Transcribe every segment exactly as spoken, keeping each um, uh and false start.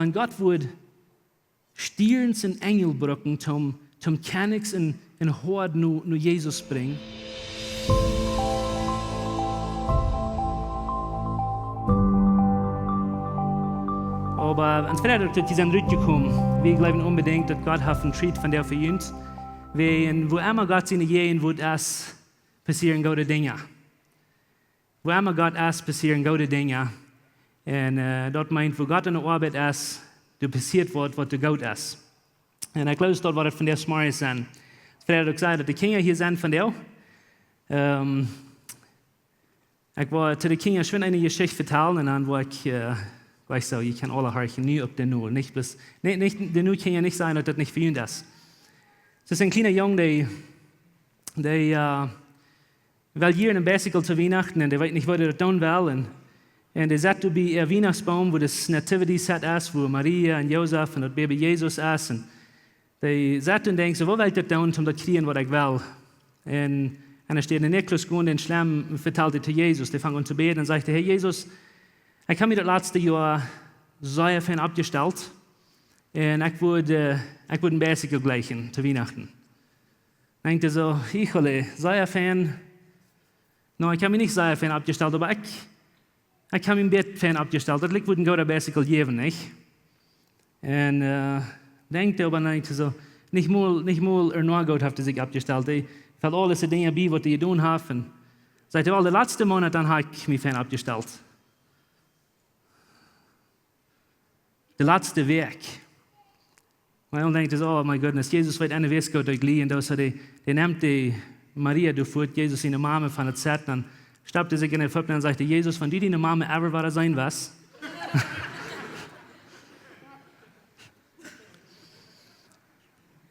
Wan Gott wudd Stierns un Enjel brucken toom, toom Kjennichs un, un Hoad no, no Jesus brinjen. Oba aun Freidak, daut jie sent rutjekomen, wie jleewen onbedinjt, daut Gott haft een Treat vondoag fa junt. Wäajen, wua emma Gott siene Jäajenwoat es, passieren goode Dinja. Wua emma Gott es, passieren goode Dinja. Un, äh, daut meent, wua Gott enne Oabeit es, doa passieet waut, waut doa goot es. Un ekj jleew, daut woat daut vondoag zemorjes sennen. Freidak uk sajen, daut de Kjinja hia sent vondoag. Ähm, ekj wull to de Kjinja schwind eene Jeschicht vetalen un dan wull ekj, äh, jlikj soo, jie kjennen aule horchen, nu opp de Nul. Nich bloos, nä, nich, de Nul kaun je nich sajen, daut daut nich fa junt es. Daut es een kjliena Jung, dee, dee, äh, well hia een Bicycle to Wienachten un dee weet nich, waut hee daut doonen well. Un, un dee sett doa bie äa Wienachtsboom, wua daut Nativity Set es, wua Maria un Josef un daut Baby Jesus es. Un dee sett un denkjt soo: "Woo well ekj daut doonen, om daut kjrieen, waut ekj well?" Un, un hee steit no Nikolaus gonen, dän Schlemm, vetalt hee to Jesus. Dee fangt aun to bäden un sajcht: "Herr Jesus, ekj hab mie daut latste Joa sea fein oppjestalt. Un ekj wudd, äh, ekj wudd een Bicycle jlikjen to Wienachten." Denkjt hee soo: "Híjole, sea fein. No, ekj hab mie nich sea fein oppjestalt, oba ekj, ekj hab mie een bät fein oppjestalt. Daut likjt, wudd een gooda Bicycle jäwen, nich?" Un, äh, denkjt hee oba, denkjt hee soo: "Nich mol, nich mol ea no goot haft hee sikj oppjestalt. Hee felt aule Dinja bie, waut hee jedonen haft." Un sajcht hee: "Well, de latste Moonat, dan hab ekj mie fein oppjestalt. De latste Wäakj." Un dan denkjt hee soo: "Oh my goodness, Jesus weet enne Wäakj goot, daut ekj lij." Un dan sajcht hee, dee nemt dee Maria doa fuat, Jesus siene Mame, von daut Set, dan stapt hee sikj en de Foot un sajcht hee: "Jesus, wan du diene Mame ever wada seenen wurscht."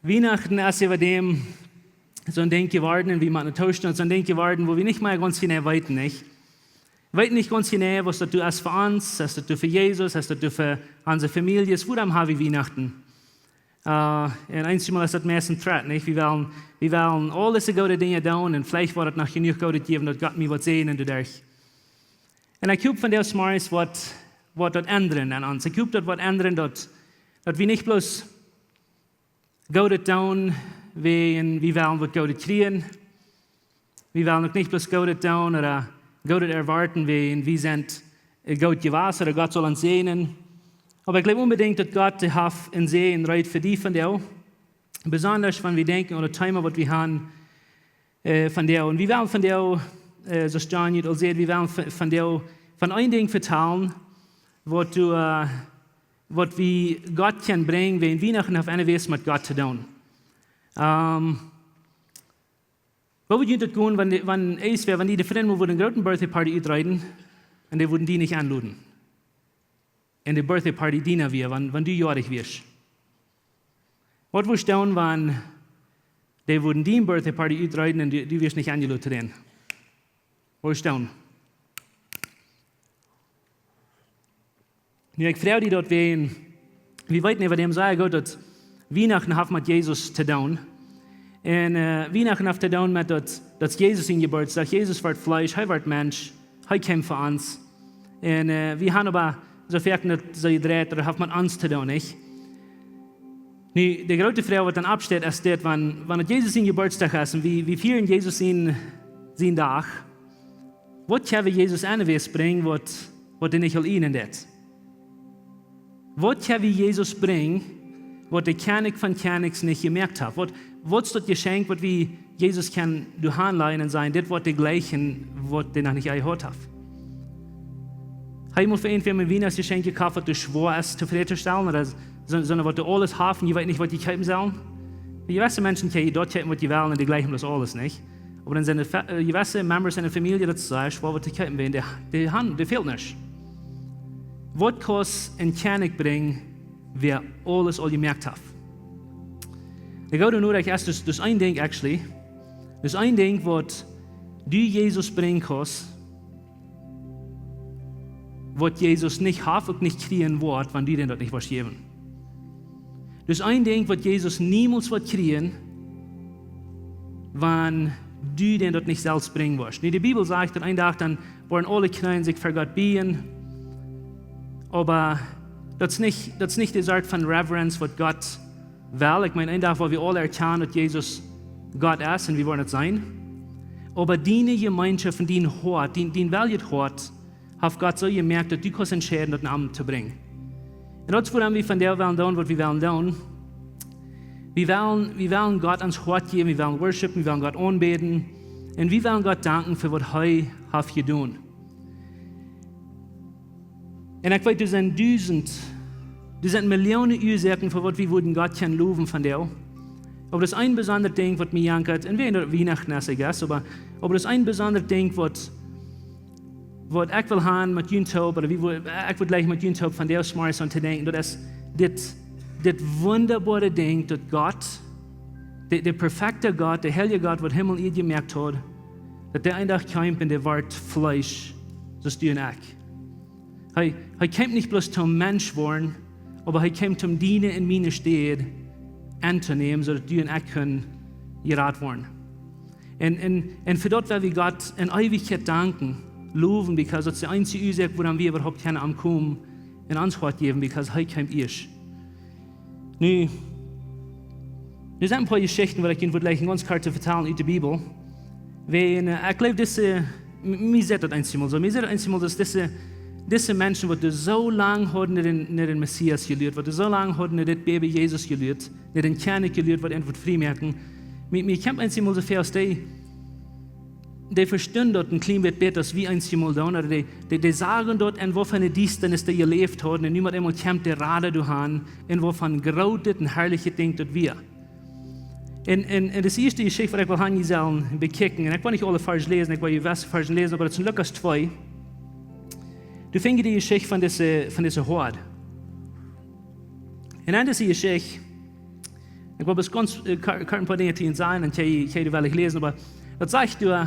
Wienachten es äwa däm soon Dinkj jeworden, un wie motten toostoonen, soon Dinkj jeworden, wua wie nich mea gaunz jeneiw weeten, nich? Weeten nich gaunz jeneiw, es daut nu fa ons, es daut nu fa Jesus, es daut nu fa onse Famieljes, wuarom hab wie Wienachten? Äh, un eenjemol es daut meist een Threat, nich? Wie wellen, wie wellen aule goode Dinja doonen, un veleicht woat daut noch jenuach Goodet jäwen, daut Gott mie waut säajnen doaderch. Un ekj hop vondoag zemorjes woat, woat daut endren aun ons. Ekj hop, daut woat endren, daut, daut wie nich bloos Goodet doonen, wäajen wie wellen waut Goodet kjrieen. Wie wellen uk nich bloos Goodet doonen ooda Goodet erwoaten, wäajen wie sent, äh, goot jewast ooda Gott saul ons säajnen. Oba ekj jleew onbedinjt, daut Gott, äh, haft een Säajen reed fa die vondoag. Besonda wan wie denkjen aun daut Thema, waut wie haben, äh, vondoag. Un wie wellen vondoag, äh, soo aus John nu aul säd, wie wellen v-, vondoag von een Dinkj vetalen, waut du, äh, waut wie Gott kjennen brinjen, wäajen Wienachten haft enne Wäakj met Gott to doonen. Ähm, woo wudd junt daut gonen, wan de, wan ees wäa, wan die de Frind mol wudden eene groote Birthday Party utreeden un dee wudden die nich enloden? Un de Birthday Party diene wia, wan, wan du joarich wieescht. Waut wurscht doonen, wan dee wudden diene Birthday Party utreeden un du, du wieescht nich enjeloden to dän? Waut wurscht doonen? Nu, ekj froag die daut, wäajen wie weeten äwa däm sea goot, daut Wienachten haft met Jesus to doonen. Un, äh, Wienachten haft to doonen met daut, daut Jesus sien Jeburtsdach, Jesus wort Fleesch, hee wort Mensch, hee kjeem fa ons. Un, äh, wie haben oba soo foaken daut soo jedreit, daut haft met ons to doonen, nich? Nu, de groote Froag, waut dan oppsteit, es dit: wan, wan daut Jesus sien Jeburtsdach es un wie, wie fieren Jesus sien, sien Dach, waut kjenn wie Jesus aun de Wäakj brinjen, waut, waut hee nich aul eenen deed? Waut kjenn wie Jesus brinjen, waut de Kjennich von Kjennichs nich jemoakt haft? Waut, waut es daut Jeschenkj, waut wie Jesus kjennen doa hanlajen un sajen, dit woat de jlikjen, waut hee noch nich jehaut haft? Hab jie mol fa irjentwäm een Wienachtsjeschenkj jekoft, waut too schwoa es tofräd to stalen, ooda soo, soo waut doa aules haft un jie weeten nich, waut jie kjeepen sellen? Jewesse Menschen kjenn jie daut kjeepen, waut jie wellen, un dee jlikjen bloos aules nich. Oba dan sent doa fa-, äh, jewesse Members enne Famielje, daut es sea schwoa, waut to kjeepen, wäajen dee, dee han, dee fält nuscht. Waut kaust een Kjennich brinjen, wäa aules aul jemoakt haft? De goode Norecht es, daut, daut es een Dinkj, actually. Daut es een Dinkj, waut du Jesus brinjen kaust, waut Jesus nich haft, uk nich kjrieen woat, wan du dän daut nich woascht jäwen. Daut es een Dinkj, waut Jesus niemols woat kjrieen, wan du dän daut nich selfst brinjen woascht. Nu, de Bibel sajcht, daut een Dach dan woaren aule Kjneeen sikj ver Gott bieejen, oba Daut es nich, daut es nich de Sort von reverence waut Gott well. Ekj meen, een Dach woa wie aule erkjanen daut Jesus Gott es un wie woaren daut seenen. Oba diene Jemeenschoft un dien Hoat, dien, dien weljet Hoat, haft Gott soo jemoakt daut du kaust entscheiden daut no am to brinjen. Un daut es wuarom wie vondoag wellen doonen waut wie wellen doonen. Wie wellen, wie wellen Gott ons Hoat jäwen, wie wellen worshipen, wie wellen Gott aunbäden. Un wie wellen Gott danken fa waut hee haft jedonen. Un ekj weet, doa sent dusent, doa sent Millionen Uasoaken fa waut wie wudden Gott kjennen lowen vondoag. Oba daut es een besondret Dinkj waut mie jankat, un wie daut Wienachten es, I guess, oba, oba daut es een besondret Dinkj waut, waut ekj well haben met junt toop, ooda wie, woo-, ekj wudd jlikj met junt toop vondoag zemorjes aun to denkjen, daut es dit, dit wundaboare Dinkj daut Gott, de, de perfekta Gott, de heilja Gott waut Himmel un Ieed jemoakt haud, daut dee een Dach kjeem un dee wort Fleesch, soo aus du un ekj. Hee, hee kjeem nich bloos toom Mensch woaren, oba hee kjeem toom diene un miene Städ auntonämen, soo daut du un ekj kunnen jerat woaren. Un, un, un fa daut well wie Gott en Eewichkjeit danken, lowen, because daut es de eensje Uasoak wuarom wie äwahaupt kjennen aunkomen un ons Hoat jäwen, because hee kjeem ieescht. Nu, nu sent een poa Jeschichten waut ekj junt wudd jlikj gaunz kort to vetalen ut de Bibel. Wäajen, äh, ekj jleew dise, m-, mie sajcht daut eensjemol soo, mie sajcht daut eensjemol daut dise, dise Menschen waut doa soo lang hauden no dän, no dän Messias jeluat, waut doa soo lang hauden no dit Baby Jesus jeluat, no dän Kjennich jeluat waut an wudd frie moaken. Mie, mie kjemt eensjemol soo väl aus dee, dee vestunden daut een kjlien bät bäta aus wie eensjemol doonen, ooda dee, dee, dee sagen daut, en woo von de Diestanis dee jeläft hauden, un nu met eemol kjemt de Rada doa aun, un woo von grootet un harlichet Dinkj daut wia. Un, un, un daut es de ieeschte Jeschicht waut ekj well haben jie sellen bekjikjen. Un ekj well nich aule Varsch läsen, ekj well jewesse Varsch läsen, oba daut es en Lukas twee. Doa finj jie de Jeschicht von dise, von dise Hoad. Un en dise Jeschicht, ekj well bloos gaunz, äh, kort, kort een poa Dinja to junt sajen, un jie, jie well ekj läsen, oba daut sajcht doa,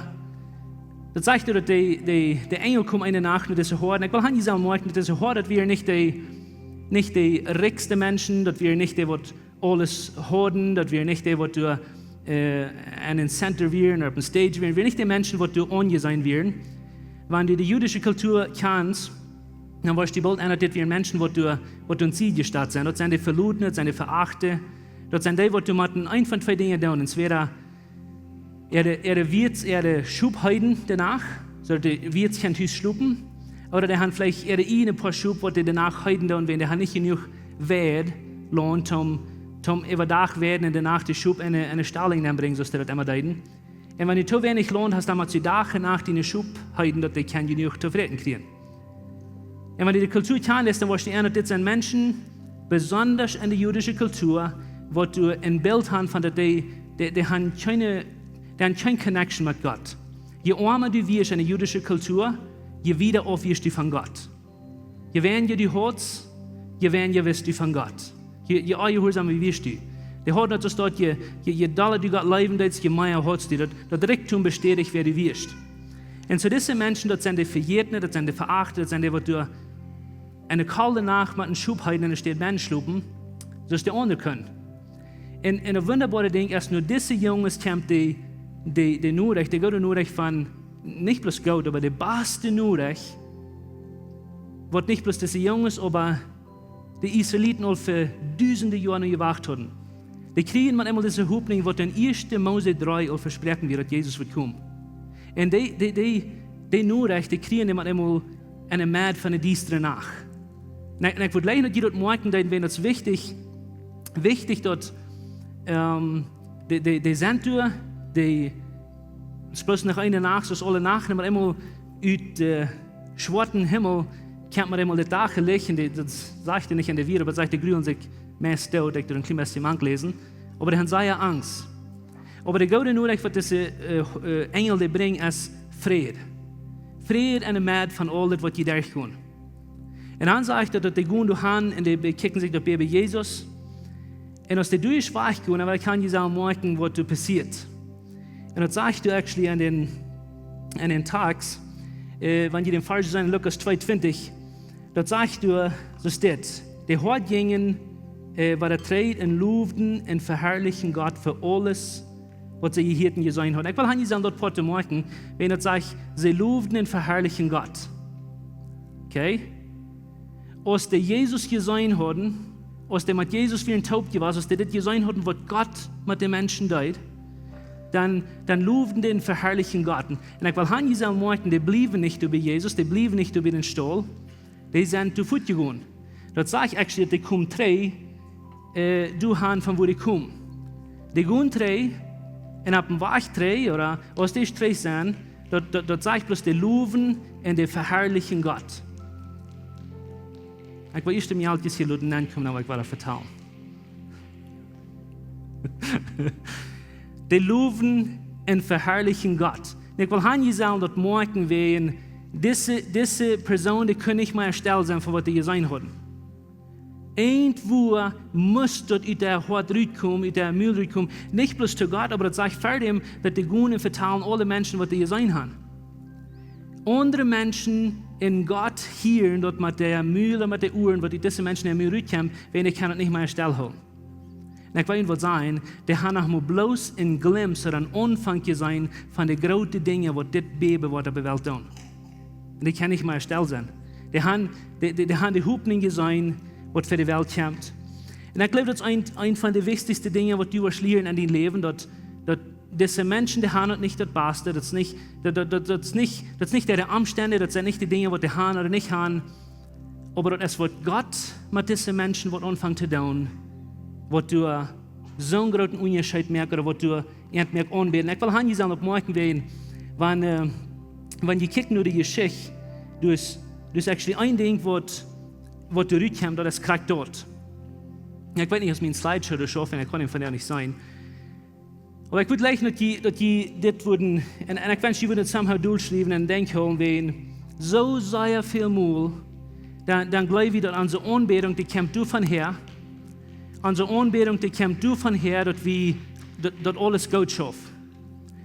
daut sajcht doa daut de, de, de Enjel kjeem eene Nacht no dise Hoad. Un ekj well haben jie sellen moakjen daut dise Hoad, daut wieren nich de, nich de rikjste Menschen, daut wieren nich dee waut aules hauden, daut wieren nich dee waut doa, äh, aun een Center wieren, opp een Stage wieren, wieren nich dee Menschen waut doa aunjeseenen wieren. Wan du de judische Kultua kjanst, dan woascht du boolt aun daut dit wieren Menschen waut doa, waut doa aun Sied jestalt sent. Daut sent de Velotne, daut sent de Veachte. Daut sent dee waut doa motten eent von twee Dinja doonen. Entwäda äare, äare Wieets, äare Schop heeden de Nacht, soo daut de Wieets kjennen tus schlopen. Ooda dee haben veleicht äare ieejne poa Schop waut dee de Nacht heeden doonen, wan dee haben nich jenuach Weid, Launt, toom, toom äwadach weiden un de Nacht de Schop en de, en de Stallinj nenbrinjen, soo aus dee daut emma deeden. Un wan du too weinich Launt hast, dan motst du Dach un Nacht diene Schop heeden, daut dee kjennen jenuach to fräten kjrieen. Un wan du de Kultua kjanen leist, dan woascht du seenen daut dit sent Menschen, besonda en de judische Kultua, waut doa een Bilt haben von daut dee, dee, dee haben kjeene, dee haben kjeene connection met Gott. Je oama du wieescht en de judische Kultua, je wieda auf wieescht du von Gott. Je weinja du haudst, je weinja wist du von Gott. Je, je onjehuarsauma wieescht du. Dee hauden daut soo daut je, je, je dolla du Gott leewen deetst, je mea haudst du. Daut, daut Rikjdom bestädicht wäa du wieescht. Un soo dise Menschen, daut sent de Vejätne, daut sent de Veachte, daut sent dee waut doa en de kolde Nacht met een Schop heeden en de Städ bennen schlopen, soo aus dee aundre kunnen. Un, un een wundaboaret Dinkj es, no dise Junges kjemt de, de, de Norecht, de goode Norecht von, nich bloos goot, oba de baste Norecht, waut nich bloos dise Junges, oba de Israeliten aul fa dusende Joaren jewacht hauden. Dee kjrieen met eemol dise Hopninj, waut en ieeschte Mose dree aul vesproaken wia, daut Jesus wudd komen. Un dee, dee, dee, dee Norecht, dee kjrieen dee met eemol en de Med von de diestre Nacht. Un ekj, un ekj wudd jleichen daut jie daut moakjen deeden, wiels daut es wichtich, wichtich daut, ähm, de, de, de sent doa, dee, es bloos noch eene Nacht, soo aus aule Nachten, oba eemol ut, äh, schwoaten Himmel kjemt met eemol daut Dach Licht, un dee, daut sajcht nich aun de Wieren, oba daut sajcht, dee grulen sikj meist doot, ekj doo een kjlien bät mank läsen. Oba dee haben sea Angst. Oba de goode Norecht waut dise, äh, äh, Enjel dee brinjt es Fräd. Fräd en de Med von aul daut waut jie derchgonen. Un dan sajcht daut, daut dee gonen doa han un dee bekjikjen sikj daut Baby Jesus. Un aus dee doa wajchgonen, dan well ekj junt sajen, moakjen waut doa passieet. Un daut sajcht doa actually en dän, en dän Tekst, äh, wan jie dän Varsch seenen, Lukas twee twintich, daut sajcht doa, soo steit, dee Hoad jinjen, äh, wieda trigj un lowden un veharlichen Gott fa aules, waut see hia jeseenen hauden. Ekj well han jie sajen daut Poat to moakjen, wan daut sajcht, see lowden un veharlichen Gott. Okay? aus dee Jesus jeseenen hauden, aus dee met Jesus wieren toop jewast, aus dee dit jeseenen hauden, waut Gott met de Menschen deed, dan, dan lowden dee un veharlichen Gott. Un ekj well han, jie sellen moakjen, dee bliewen nich doa bie Jesus, dee bliewen nich doa bie dän Staul, dee sent doa fuat jegonen. Daut sajcht actually, daut dee komen trigj, äh, doa han von wua dee komen. Dee gonen trigj, un opp dän Wajch trigj, ooda aus dee trigj sent, daut, daut, daut sajcht bloos, dee lowden un dee veharlichen Gott. Ekj well ieescht de Mejal hia loten aunkomen, dan well ekj wada vetalen. Dee lowden un veharlichen Gott. Un ekj well han, jie sellen daut moakjen, wäajen dise, dise Persoon, dee kunn nich mea stell sennen von waut dee jeseenen hauden. Irjentwua must daut ut äa Hoat rutkomen, ut äa Mul rutkomen. Nich bloos to Gott, oba daut sajcht ver däm, daut dee gonen un vetalen aule Menschen, waut dee jeseenen han. Aundre Menschen un Gott hieren daut met dän Mul, met de Uaren, waut ut dise Menschen äa Mul rutkjemt, wäajen dee kjennen daut nich mea stell hoolen. Un ekj well junt waut sajen, dee han noch mau bloos een Glimps ooda een Aunfank jeseenen von de groote Dinja, waut dit Bäbe woat opp de Welt doonen. Un dee kjennen nich mea stell sennen. Dee han, dee, dee, dee han de Hopninj jeseenen, waut fa de Welt kjemt. Un ekj jleew, daut es een, een von de wichtichste Dinja, waut du woascht lieren en dien Läwen, daut, daut dise Menschen, dee han daut nich daut baste, daut es nich, daut, daut, daut, daut es nich, daut es nich de Omstend, daut sent nich de Dinja, waut dee han ooda nich han, oba daut es, waut Gott met dise Menschen woat aunfangen to doonen, waut doa soon grooten Unjascheet moakt ooda waut doa an moakt aunbäden. Ekj well han, jie sellen oppmoakjen, wäajen, wan, äh, wan jie kjikjen no de Jeschicht, daut es, daut es actually een Dinkj, waut, waut doa rutkjemt, daut es krakjt daut. Jo, ekj weet nich, aus mien Slideshow daut schauft, ekj kaun am vondoag nich seenen. Oba ekj wudd jleichen, daut jie, daut jie dit wudden, un, un ekj wensch, jie wudden daut somehow dolschriewen un denkj hoolen, wäajen soo sea väl mol, dan, dan jleew wie, daut onse Aunbädunk, dee kjemt doavon häa, onse Aunbädunk, dee kjemt doavon häa, daut wie, daut, daut aules goot schauft.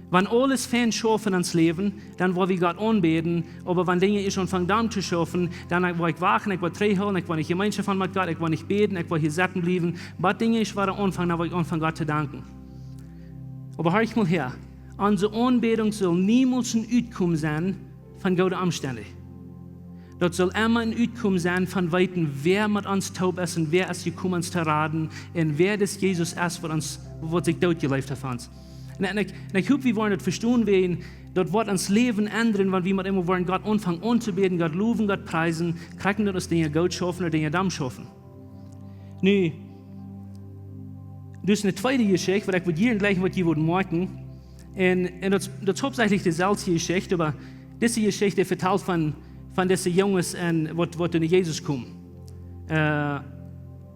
Wan aules fein schauft en ons Läwen, dan woa wie Gott aunbäden, oba wan Dinja ieescht aunfangen domm to schaufen, dan woa ekj wachten, ekj woa trigjhoolen, ekj woa nich Jemeenschoft han met Gott, ekj woa nich bäden, ekj woa hia setten bliewen, bat Dinja ieescht wada aunfangen, dan woa ekj aunfangen, Gott to danken. Oba horch mol häa, onse Aunbädunk saul niemols een Utkomen sennen von goode Omstend. Daut saul emma een Utkomen sennen von weeten, wäa met ons toop es un wäa es jekomen, ons to raden, un wäa dis Jesus es, waut ons, waut sikj doot jeleeft haft fa ons. Un, un ekj, un ekj hop, wie woaren daut vestonen, wäajen daut woat ons Läwen endren, wan wie met eemol woaren Gott aunfangen auntobäden, Gott lowen, Gott priesen, krakjt daut aus Dinja goot schaufen ooda Dinja domm schaufen. Nu, daut es eene tweede Jeschicht, waut ekj wudd hia jlikj, waut jie wudden moakjen. Un, un daut, daut es hauptsächlich deeselwje Jeschicht, oba dise Jeschicht vetalt von, von dise Junges un waut, waut no Jesus komen. Äh,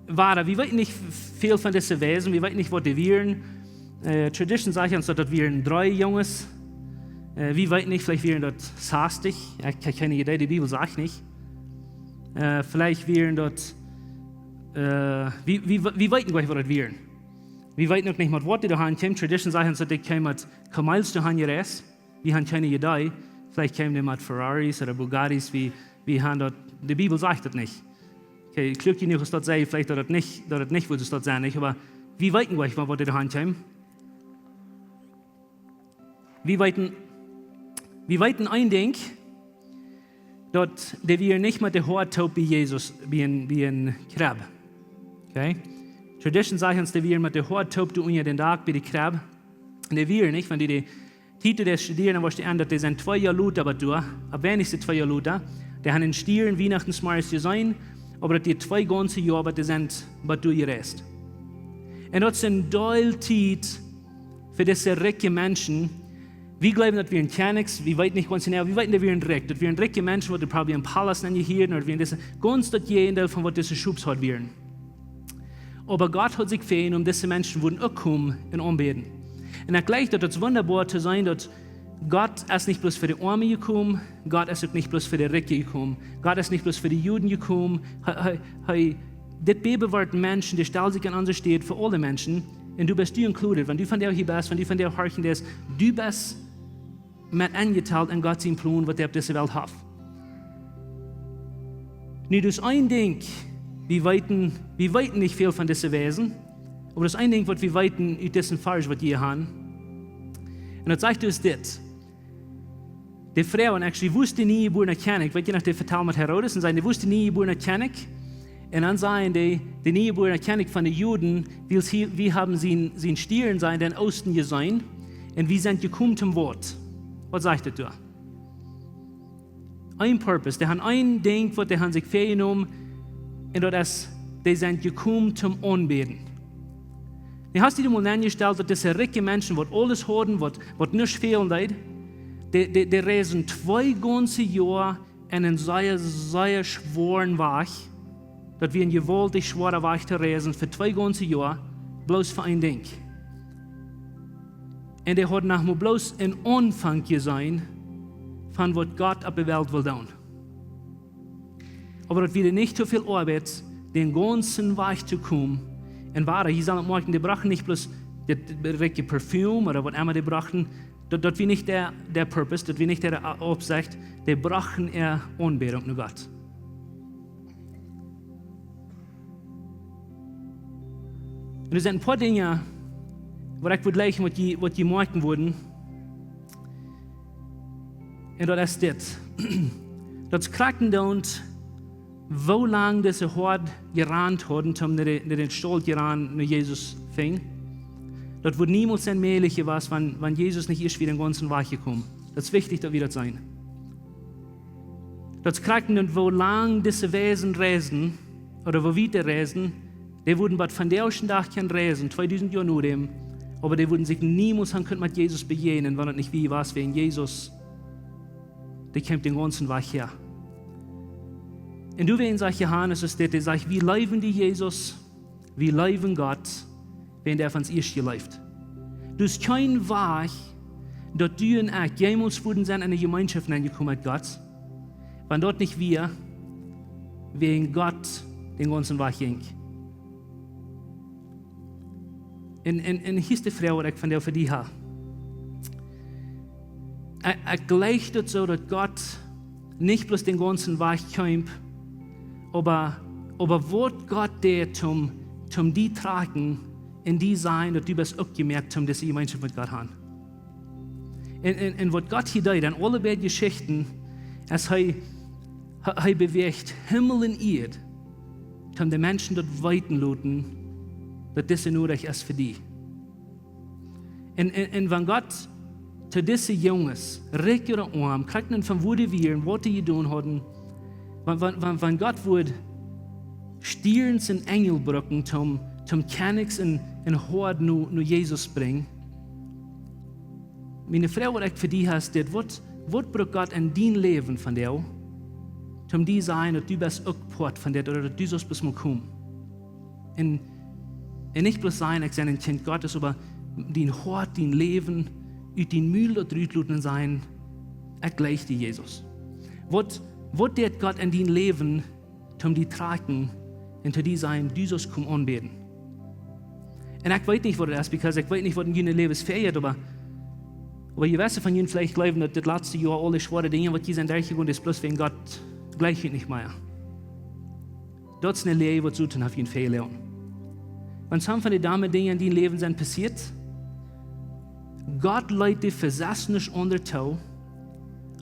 wada, wie weeten nich väl von dise Weisen, wie weeten nich, waut dee wieren. Äh, Tradition sajcht ons, daut daut wieren dree Junges. Äh, wie weeten nich, veleicht wieren daut sastich. Jo, ekj, ekj hab kjeene Idee, de Bibel sajcht nich. Äh, veleicht wieren daut, äh, wie, wie, wie weeten nich, waut daut wieren. Wie weeten uk nich, met waut dee doahan kjeemen. Tradition sajcht ons, daut dee kjeemen met Kameels doahan jereist. Wie han kjeene Idee. Veleicht kjeemen dee met Ferraris ooda Bugattis. Wie, wie han daut, de Bibel sajcht daut nich. Okay, kloa jenuach es daut see, veleicht daut et nich, daut et nich wudd daut sennen, nich? Oba wie weeten nich, met waut dee doahan kjeemen. Wie weeten, wie weeten een Dinkj, daut dee wieren nich met de Hoad toop bie Jesus, bie een, bie een Krebb. Okay? Tradition sajcht ons, dee wieren met de Hoad toop doa unja dän Dak bie de Krebb. Un dee wieren nich, wan dee, dee Tiet, dee studieren, dan woascht du en, daut dee sent twee Joa lota bat doa, opp weinichste twee Joa lota. Dee han een Stiern Wienachten zemorjes jeseenen, oba daut dee twee gaunze Joa, oba dee sent bat doa jereist. Un daut es een Deel Tiet fa dise rikje Menschen. Wie jleewen, daut wieren Kjennichs, wie weeten nich gaunz jeneiw, wie weeten, dee wieren rikj. Daut wieren rikje Menschen, waut probably een Palaust nenn jehieren, ooda wieren dise, gaunz daut Jäajendeel von waut dise Schoops haud wieren. Oba Gott haud sikj väajenomen, dise Menschen wudden uk komen un aunbäden. Un ekj jleich, daut et wundaboa to seenen, daut Gott es nich bloos fa de Oame jekomen, Gott es uk nich bloos fa de Rikje jekomen. Gott es nich bloos fa de Juden jekomen. Hee, hee, hee, dit Bäbe wort Menschen, dee stald sikj aun onse Städ fa aule Menschen. Un du best doa included, wan du vondoag hia best, wan du vondoag horchen deist, du best met enjetalt en Gott sien Plon, waut hee opp dise Welt haft. Nu, daut es een Dinkj, wie weeten, wie weeten nich väl von dise Weisen, oba daut es een Dinkj, waut wie weeten ut disen Varsch, waut wie hia han. Un daut sajcht ons dit. De Froag, un actually, woo es de niejebuarne Kjennich? Weet jie noch, dee vetald met Herodes un säd, woo es de niejebuarne Kjennich? Un dan säden dee, de niejebuarne Kjennich von de Juden, wiels hee, wie haben sien, sien Stiern, säden, em Oosten jeseenen, un wie sent jekomen toom waut? Waut sajcht daut doa? Een purpose, dee haben een Dinkj, waut dee haben sikj väajenomen, un daut es, dee sent jekomen toom aunbäden. Nu hast du die mol nenjestalt, daut dise rikje Menschen, waut aules hauden, waut, waut nuscht fälen deed, dee, dee, dee reisden twee gaunze Joa en een sea, sea schwoaren Wajch. Daut wia een jewaultich schwoara Wajch to reisen fa twee gaunze Joa, bloos fa een Dinkj. Un dee hauden noch mau bloos een Aunfank jeseenen von waut Gott opp de Welt well doonen. Oba daut wia nich too väl Oabeit, dän gaunzen Wajch to komen. Un wada, jie sellen moakjen, dee brochten nich bloos daut, daut rikje Parfüm ooda waut emma dee brochten. Daut, daut wia nich de, de purpose, daut wia nich de, äh, Aufsicht. Dee brochten äare Aunbädunk no Gott. Un doa sent een poa Dinja, waut ekj wudd jleichen, waut jie, waut jie moakjen wudden. Un daut es dit. Daut es krakjt endoont, woo lang dise Hoad jerant hauden, toom no de, no dän Staul jerant, no Jesus finjen. Daut wudd niemols sennen mäajlich jewast, wan, wan Jesus nich ieescht wia dän gaunzen Wajch jekomen. Daut es wichtich, daut wie daut seenen. Daut es krakjt endoont, woo lang dise Weisen reisden, ooda woo wiet dee reisden, dee wudden bat vondoag dän Dach kjennen reisen, tweedusent Joa no däm, oba dee wudden sikj niemols haben kunt met Jesus bejäajnen, wan daut nich wia jewast wäajen Jesus, dee kjeem dän gaunzen Wajch häa. Un doawäajen sajcht Johanes, es dit, dee sajcht, wie leewen die, Jesus, wie leewen Gott, wäajen dee haft ons ieescht jeleeft. Daut es kjeen Wajch, daut du un ekj jemols wudden sennen en eene Jemeenschoft nenjekomen met Gott, wan daut nich wia, wäajen Gott dän gaunzen Wajch jinkj. Un, un, un hia es de Froag, waut ekj vondoag fa die hab. Ekj, ekj jleich daut soo, daut Gott nich bloos dän gaunzen Wajch kjeem, oba, oba waut Gott deed toom, toom die trakjen un die sajen, daut du best uk jemoakt, toom dise Jemeenschoft met Gott haben. Un, un, un waut Gott hia deed, en aule beid Jeschichten, es hee, hee, hee bewäacht Himmel un Ieed, toom de Menschen daut weeten loten, daut dise nodich es fa die. Un, un, un wan Gott to dise Junges, rikj ooda oam, krakjt endoont von wua dee wieren, waut dee jedonen hauden, wan, wan, wan, wan Gott wudd Stierns un Enjel brucken, toom, toom Kjennichs un, un Hoaden no, no Jesus brinjen. Miene Froag, waut ekj fa die hab, es dit: waut, waut brukt Gott en dien Läwen vondoag, toom die sajen, daut du best uk Poat von dit, ooda daut du sust bloos mol komen? Un, un nich bloos sajen, ekj sie een Kjint Gottes, oba dien Hoat, dien Läwen, ut dien Mul daut rutloten un sajen: Ekj jleich die, Jesus. Waut, waut deed Gott en dien Läwen, toom die trakjen un to die sajen, du sust komen aunbäden? Un ekj weet nich, waut daut es, because ekj weet nich, waut en june Läwes väajitt, oba, oba jie weeten, von junt veleicht jleewen, daut dit latste Joa aule schwoare Dinja, waut jie sent derchjegonen, es bloos wäajen Gott jleicht junt nich mea. Daut es eene Lia, waut Soton haft junt väajelieet. Wan soone von de domme Dinja en dien Läwen sent passieet, Gott leet die fa sest nuscht aundret too,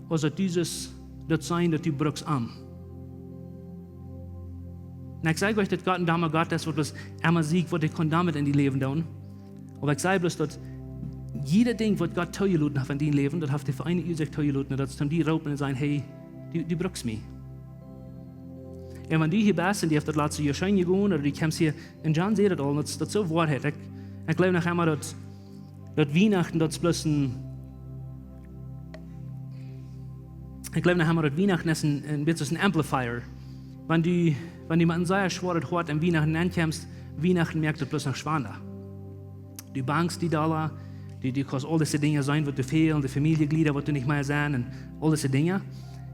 aus daut du sust daut seenen, daut du brukst am. Un ekj saj nich, daut Gott een domma Gott es, waut bloos emma sieekjt, waut hee kaun doamet en dien Läwen doonen. Oba ekj saj bloos, daut jieda Dinkj, waut Gott toojeloten haft en dien Läwen, daut haft hee fa eene Uasoak toojeloten, daut es toom die roopen un sajen: Hey, du, du brukst mie. Un wan du hia best un die haft daut latste Joa scheen jegonen, ooda du kjemst hia, un John säd daut aul, daut, daut es soo Woarheit. Ekj, ekj jleew noch emma, daut, daut Wienachten, daut es bloos een, ekj jleew noch emma, daut Wienachten es een, een bät soo aus een amplifier. Wan du, wan du met een sea schwoaret Hoat aun Wienachten ankjemst, Wienachten moakt daut bloos noch schwanda. Du bangst die dolla, du, du kaust aul dise Dinja seenen, waut die fälen, de Famieljeglieda, waut die nich mea sent, un aul dise Dinja.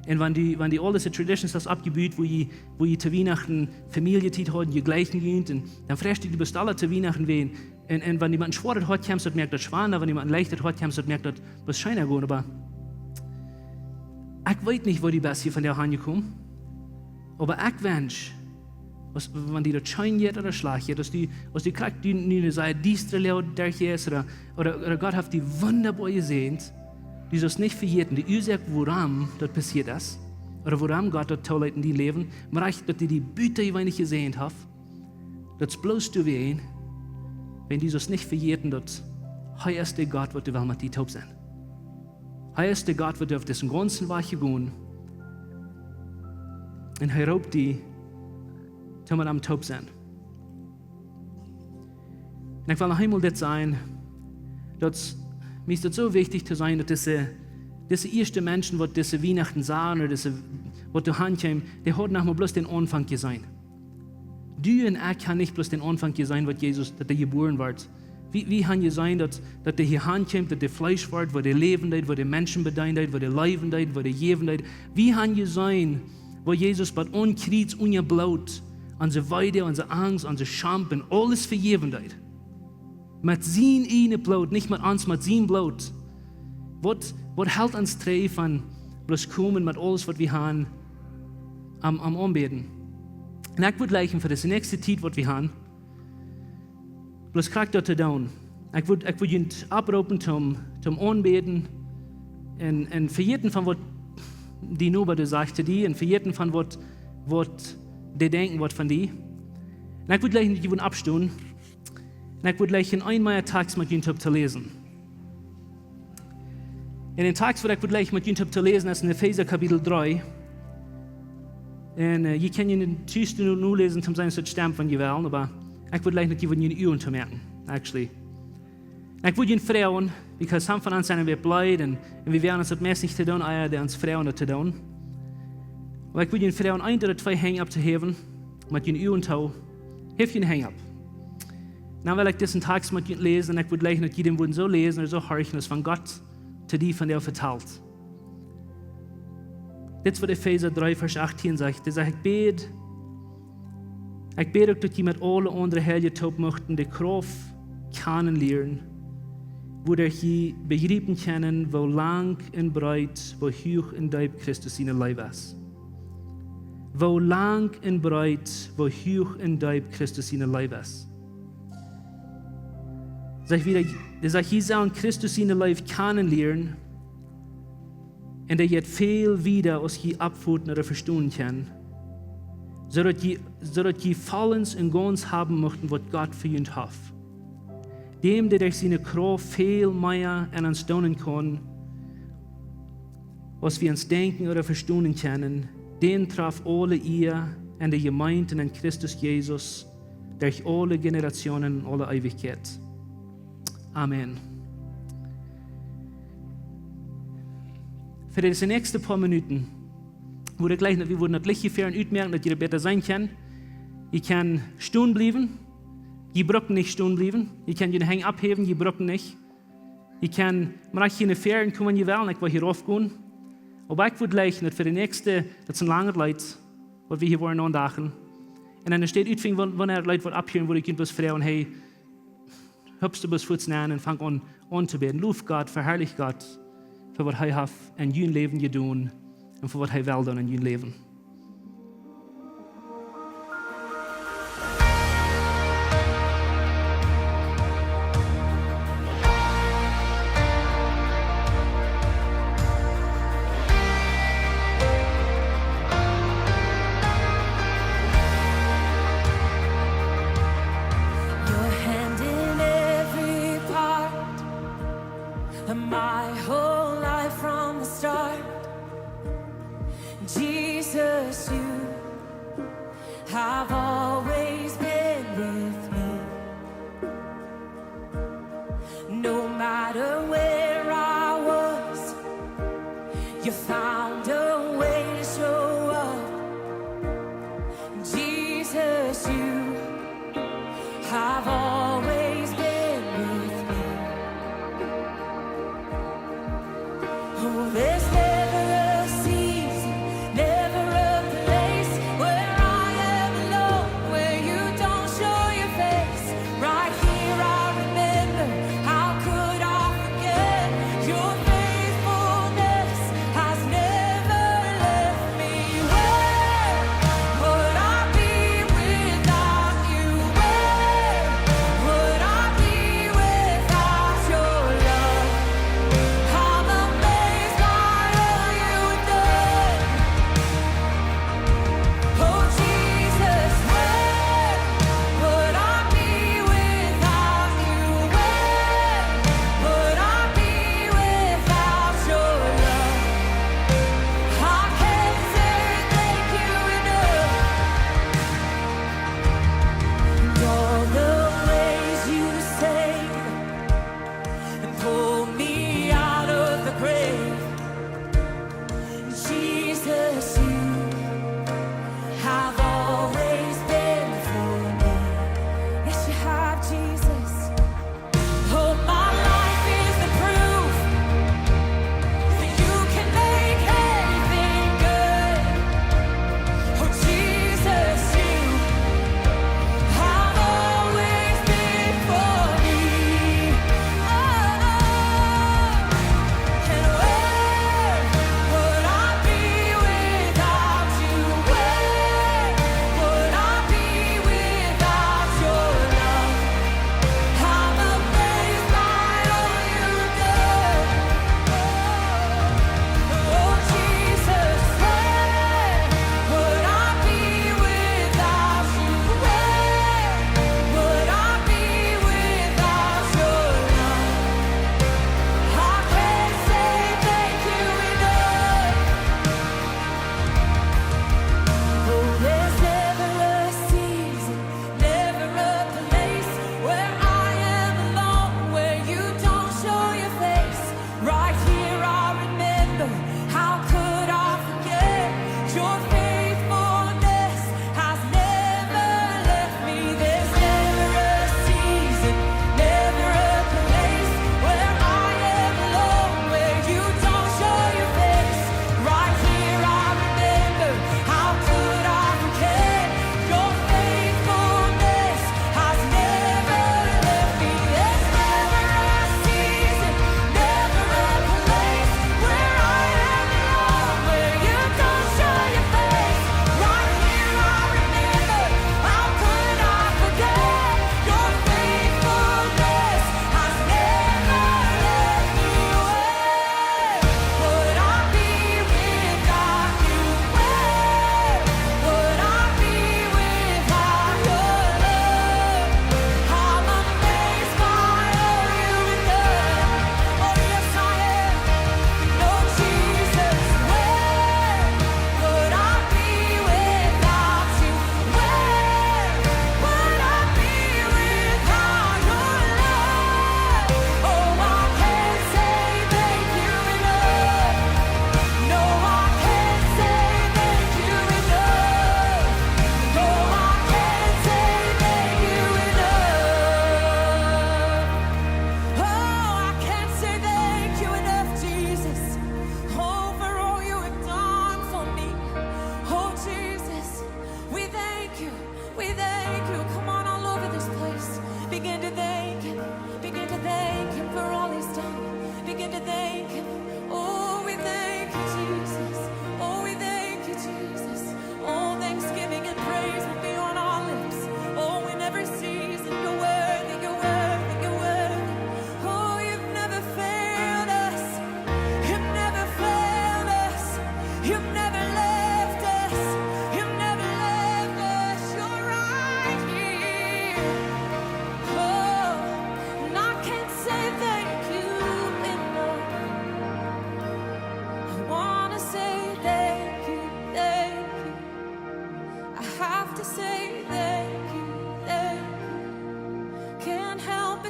Un wan du, wan du aul dise traditions hast oppjebut, woo jie, woo jie to Wienachten Famieljetieet hauden, jie jleichen junt, un dan freist du die bloos dolla to Wienachten wäajen. Un, un wan du met een schwoaret Hoat kjemst, daut moakt daut schwanda, wan du met een leichtet Hoat kjemst, daut moakt daut bloos scheena gonen, oba ekj weet nich, woo du best hia vondoag aunjekomen. Oba ekj wensch, aus, wan die daut scheen jeit ooda schlajcht jeit, aus du, aus du krakjt nu, nu eene sea diestre Lia derchjeist, ooda, ooda, ooda Gott haft die wundaboa jesäajent, Du saust nich vejäten, de Uasoak, wuarom daut passieet es, ooda wuarom Gott daut toolat en dien Läwen, mau rajcht, daut hee die butajeweenlich jesäajent haft, daut es bloos doawäajen, wan du saust nich vejäten, daut hee es de Gott, waut well met die toop sennen. Hee es de Gott, waut haft disen gaunzen Wajch jegonen. Un hee roopt die, toom met am toop sennen. Un ekj well noch eemol dit sajen, daut, mie es daut soo wichtich to seenen, daut dise, dise ieeschte Menschen, waut dise Wienachten sagen, ooda dise, waut doa han kjeemen, dee hauden noch mau bloos dän Aunfank jeseenen. Du un ekj han nich bloos dän Aunfank jeseenen, waut Jesus, daut hee jebuaren wort. Wie, wie han jeseenen, daut, daut hee hia han kjeem, daut hee Fleesch wort, woo hee läwen deed, woo hee Menschen bedeenen deed, woo hee leewen deed, woo hee jäwen deed. Wie han jeseenen, woo Jesus bie aum Kjriez unja Bloot, onse Weedoag, onse Angst, onse Scham un aules vejäwen deed. Met sien ieejnet Bloot, nich met ons, met sien Bloot. Waut, waut helt ons trigj von bloos komen met aules, waut wie han, am, am aunbäden? Un ekj wudd jleichen fa dise näakjste Tiet, waut wie han, bloos krakjt daut to doonen. Ekj wudd, ekj wudd junt opproopen toom, toom aunbäden un, un vejäten von waut dien Noba doa sajcht to die un vejäten von waut, waut dee denkjen waut von die. Un ekj wudd jleichen, daut jie wudden oppstonen. Un ekj wudd jleichen een mea Takjst met junt toop to läsen. Un dän Takjst, waut ekj wudd jleichen met junt toop to läsen, es en Efeesa Kapitel dree. Un, äh, jie kjennen dän tus nu, nu läsen, toom seenen, aus daut stemt, wan jie wellen, oba ekj wudd jleichen, daut jie wudden june Uagen toomoaken, actually. Un ekj wudd junt froagen, because some von ons sent een bät bleed un, un wie woaren ons daut meist nich to doonen, ea dee ons froagen daut to doonen. Oba ekj wudd junt froagen, eent ooda twee Henj opptohäwen, met june Uagen too. Heft june Henj opp. Dan well ekj disen Takjst met junt läsen un ekj wudd jleichen, daut jie dän wudden soo läsen ooda soo horchen, aus wan Gott to die von dee vetalt. Dit es waut Efeesa dree, Varsch achtieen sajcht. Dee sajcht: "Ekj bäd, ekj bäd uk, daut jie met aule aundre Heilje toop muchten de Krauft kjanen lieren, wuaderch jie bejriepen kjennen, woo lang un breet, woo huach un deep Christus siene Leew es." Woo lang un breet, woo huach un deep Christus siene Leew es. Sajcht wieda, dee sajcht: "Jie sellen Christus siene Leew kjanen lieren, un dee jeit väl wieda, aus jie oppfoten ooda vestonen kjennen, soo daut jie, soo daut jie vollens un gaunz haben muchten, waut Gott fa junt haft. Däm, dee derch siene Krauft väl mea en ons doonen kaun, aus wie ons denkjen ooda vestonen kjennen, däm treft aule Ea en de Jemeent en Christus Jesus, derch aule Generationen un aule Eewichkjeit. Amen." Fa dise näakjste poa Minuten wudd ekj jleichen, daut wie wudden daut Licht hia väaren utmoaken, daut jie bäta seenen kjennen. Jie kjennen stonen bliewen. Jie brucken nich stonen bliewen. Jie kjennen june Henj opphäwen, jie brucken nich. Jie kjennen mau hia no väaren komen, wan jie wellen, ekj woa hia rauf gonen. Oba ekj wudd jleichen, daut fa de näakjste, daut es een langet Leet, waut wie hia woaren aundachen. Un dan steit ut, wan, wan daut Leet woat opphieren, wudd ekj junt bloos froagen: "Hey, hopst du bloos fuaz nenn un fang aun, aun to bäden. Low Gott, veharlich Gott fa waut hee haft en jun Läwen jedonen un fa waut hee well doonen en jun Läwen." Your hand in every part of my whole life from the start. Jesus,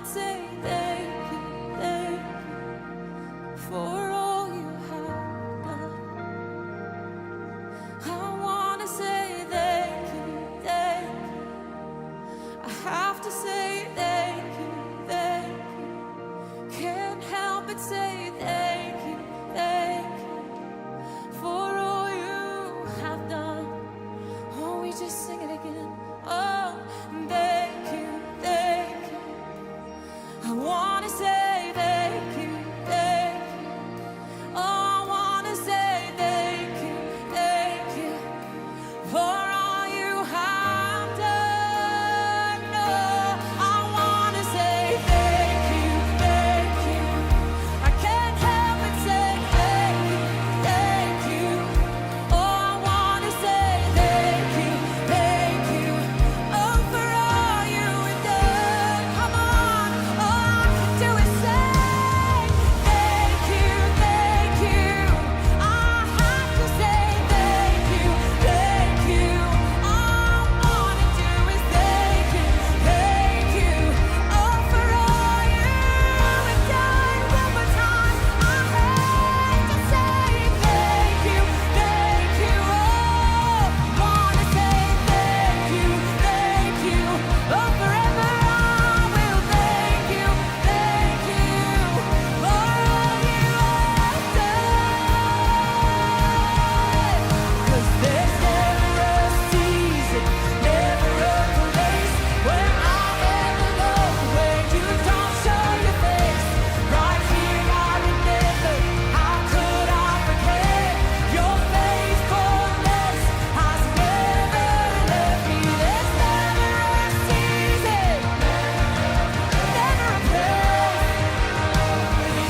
Say thank you, thank you for all you have done. I wanna say thank you, thank you. I have to say thank you, thank you. Can't help but say thank you, thank you for all you have done. Oh, we just sing it again. Oh, thank you, thank you. I wanna say thank you, thank you. Oh, I wanna say thank you, thank you for all you have done. Oh, I wanna say thank you, thank you. I can't help but say thank you, thank you. Oh, I wanna say thank you, thank you. Oh, for all you have done. Come on. All I can do is say thank you, thank you. I have to say thank you, thank you. All I wanna do is thank you, thank you. Oh, for all you have done. One more time. I have to say thank you, thank you. Oh, wanna say thank you, thank you. Oh, forever I will thank you, thank you. For all you have done. 'Cause there's never a season, never a place where I'll ever go where you don't show your face. Right here I remember, how could I forget your faithfulness? Has never left me. There's never a season, never a place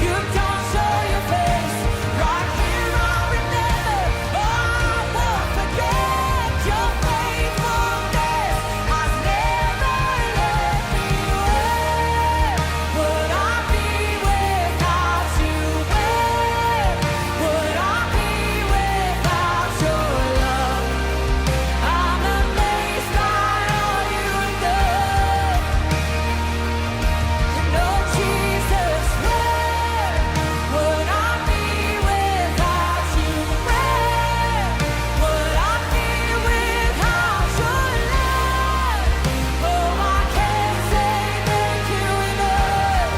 you don't show your face. Right here I remember, oh, I won't forget your faithfulness. Has never left me. Where would I be without you? Where would I be without your love? I'm amazed by all you've done. And oh, Jesus, where would I be without you? Where would I be without your love? Oh, I can't say thank you enough.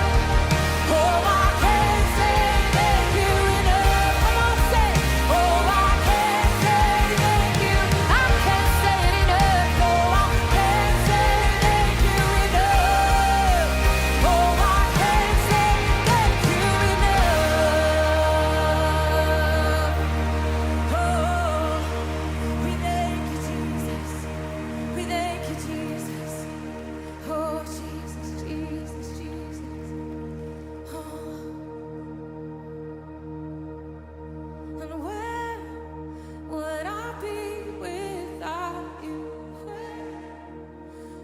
Oh, I can't say thank you enough. Come on, say, oh, I can't say thank you. I can't say it enough. Oh, I can't say thank you enough. Oh, I can't say thank you enough. Oh, we thank you, Jesus. We thank you, Jesus. Oh, Jesus, Jesus, Jesus. Oh. And where would I be without you? Where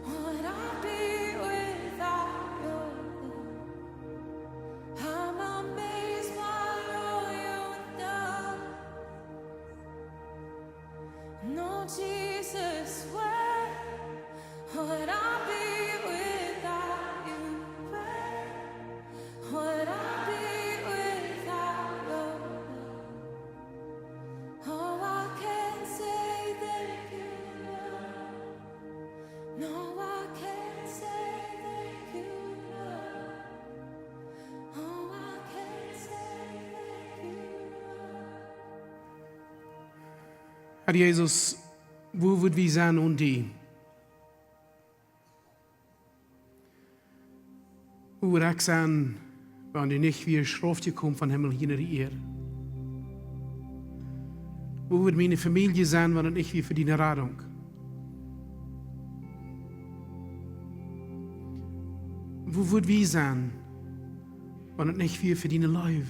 would I be without your love? I'm amazed by all you've done. No, Jesus, where would I be without you? Where would I be without your love? Oh, I can't say thank you enough. No, I can't say thank you enough. Oh, I can't say thank you enough. Herr Jesus, wua wudd wie sennen onen die? Wua wudd ekj sennen, wan du nich wieescht raufjekomen vom Himmel hia no de Ieed? Wua wudd miene Famielje sennen, wan et nich wia fa diene Radunk? Wua wudd wie sennen, wan et nich wia fa diene Leew?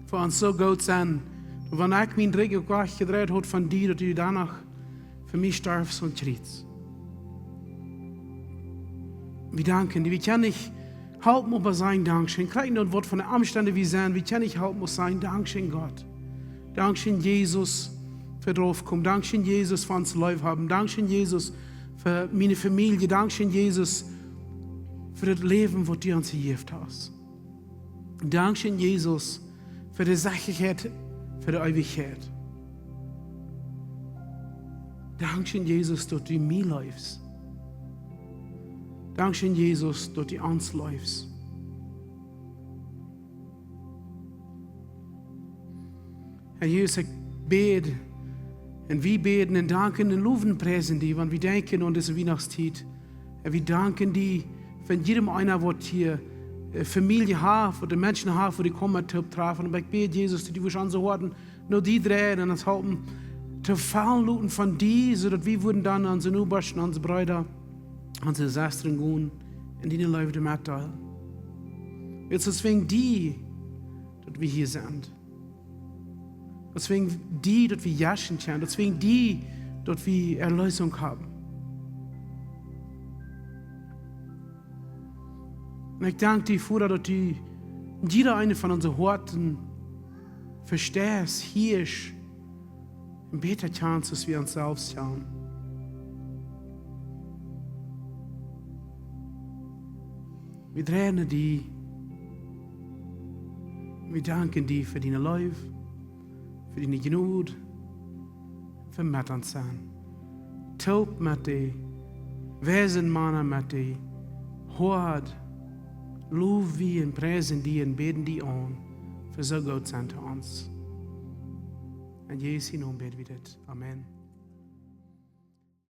Fa ons soo goot sennen, daut wan ekj mien Rikj uk wajchjedreit haud von die, daut du doano fa mie storfst aum Kjriez. Wie danken die. Wie kjennen nich halpen oba sajen Dankscheen. Krakjt daut, waut fa Omstend wie sennen, wie kjennen nich halpen oba sajen Dankscheen, Gott. Dankscheen, Jesus, fa daut Raufkomen. Dankscheen, Jesus, fa ons leef haben. Dankscheen, Jesus, fa miene Famielje. Dankscheen, Jesus, fa daut Läwen, waut du ons jejäft hast. Dankscheen, Jesus, fa de Sechaheit, fa de Eewichkjeit. Dankscheen, Jesus, daut du mie leefst. Dankscheen, Jesus, daut du ons leefst. Herr Jesus, ekj bäd, un wie bäden un danken un lowen, priesen die, wan wie denkjen aun dise Wienachtstiet. Herr, wie danken die fa jieda eena, waut hia, äh, Famielje haft, waut de Menschen haft, waut dee komen toop trafen. Oba ekj bäd, Jesus, daut du wurscht onse Hoaten no die dreien un ons halpen to faulen loten von die, soo daut wie wudden dan onse Nobasch, onse Breeda, onse Sestren gonen un diene Leew metdeelen. Wiels daut es wäajen die, daut wie hia sent. Daut es wäajen die, daut wie jeschenkt sent. Daut es wäajen die, daut wie Erleesunk haben. Un ekj dank die, Voda, daut du jieda eene von onse Hoaten vesteist, hieescht un bäta kjanst, aus wie ons selfst kjanen. Wie dreien no die. Wie danken die fa diene Leew, fa diene Jnod, fa met ons sennen. Toop met de weise Mana, met de Hoad, low wie un priesen die un bäden die aun, fa soo goot sennen to ons. En Jesus sienen Nomen bäd wie dit. Amen.